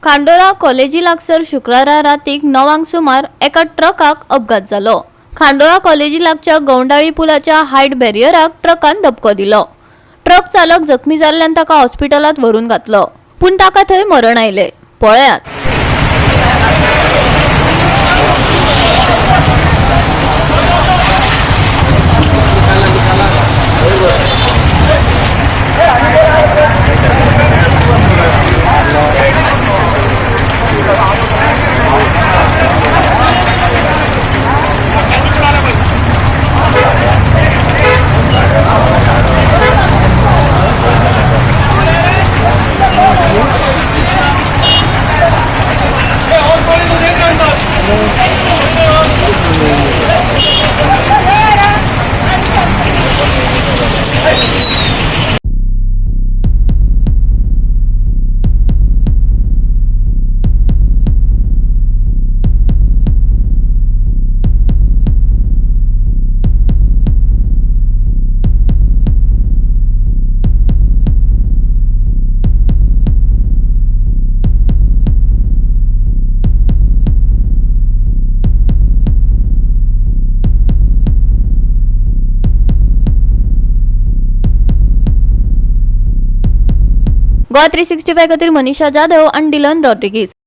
खांडोळा कॉलेजी लागसर शुक्रारा रातीक 9 सुमार एका ट्रकाक अपघात जालो. खांडोळा कॉलेजी लागच्या गौंडाळी पुलाच्या हायट बॅरियराक ट्रकान धपको दिलो. ट्रक चालक जखमी जाल्ल्यान ताका हॉस्पिटलांत व्हरून घातलो, पूण ताका थंय मरण आयलें. पळयात. गोवा 365 खातीर मनीषा जाधव आनी डिलन रॉड्रिगीज.